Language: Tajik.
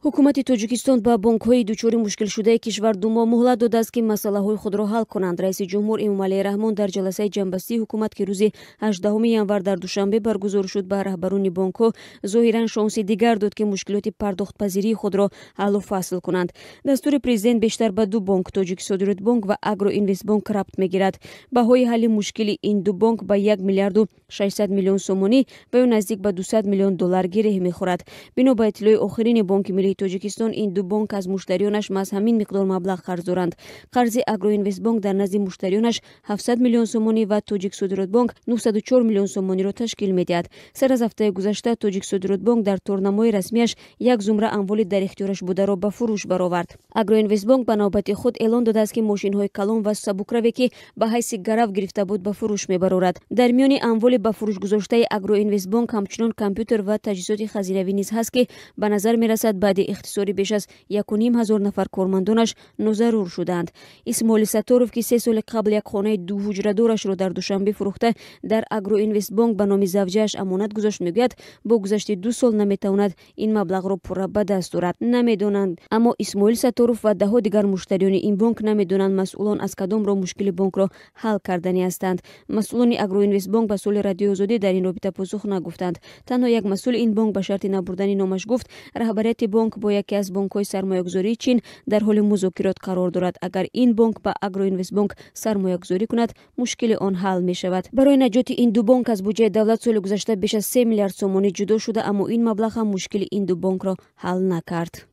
Ҳукумати Тоҷикистон ба бонкҳои дучори мушкилшудаи кишвар 2 моҳ муҳлат додааст, ки масъалаҳои худро ҳал кунанд. Раиси ҷумҳур Эмомалӣ Раҳмон дар ҷаласаи ҷамъбастии ҳукумат, ки рӯзи 18 январ дар Душанбе баргузор шуд, ба раҳбарони бонкҳо зоҳиран шонси дигар дод, ки мушкилоти пардохтпазирии худро ҳаллу фасл кунанд. Дастури президент бештар ба ду бонк, Тоҷиксодиротбонк ва Агроинвестбонк, рабт мегирад. Баҳои ҳалли мушкили ин ду бонк ба 1 миллиарду 600 миллион сомонӣ ва ё наздик ба 200 миллион доллар гиреҳ мехӯрад. Бино ба иттилои охирини Бонки миллии Тоҷикистон, ин ду бонк аз муштариёнаш маҳз ҳамин миқдор маблағ қарз доранд. Қарзи Агроинвестбонк дар назди муштариёнаш 700 миллион сомонӣ ва Тоҷиксодиротбонк 904 миллион сомониро ташкил медиҳад. Сар аз ҳафтаи гузашта Тоҷиксодиротбонк дар торнамои расмияш як зумра амволи дар ихтиёраш бударо ба фурӯш баровард. Агроинвестбонк ба навбати худ эълон додааст, ки мошинҳои калон ва сабукраве, ки ба ҳайси гарав гирифта буд, ба фурӯш мебарорад. Дар миёни амволи ба фурӯш гузоштаи Агроинвестбонк ҳамчунон компютер ва таҷҳизоти хазинавӣ низ ҳаст, ки ба назар мерасад, баъди ихтисори беш аз 1,5 ҳазор нафар кормандонаш нозарур шудаанд. Исмоили Сатторов, ки 3 соли қабл як хонаи дуҳуҷрадорашро дар Душанбе фурӯхта, дар Агроинвестбонк ба номи завҷааш амонат гузошт, мегӯяд, бо гузашти 2 сол наметавонад ин маблағро пурра ба даст орад. Намедонанд, аммо Исмоил Сатторов ва даҳо дигар муштариёни ин бонк намедонанд, масъулон аз кадом роҳ мушкили бонкро ҳал карданӣ ҳастанд. Масъулони Агроинвестбонк ба суоли Радиои Озодӣ дар ин робита посух нагуфтанд. Танҳо як масъули ин бонк ба шарти набурдани номаш гуфт, раҳбарияти бонк бо яке аз бонкҳои сармоягузории Чин дар ҳоли музокирот қарор дорад. Агар ин бонк ба Агроинвестбонк сармоягузорӣ кунад, мушкили он ҳал мешавад. Барои наҷоти ин ду бонк аз буҷаи давлат соли гузашта беш аз 3 миллиард сомонӣ ҷудо шуда, аммо ин маблағ ҳам мушкили ин ду бонкро ҳал накард.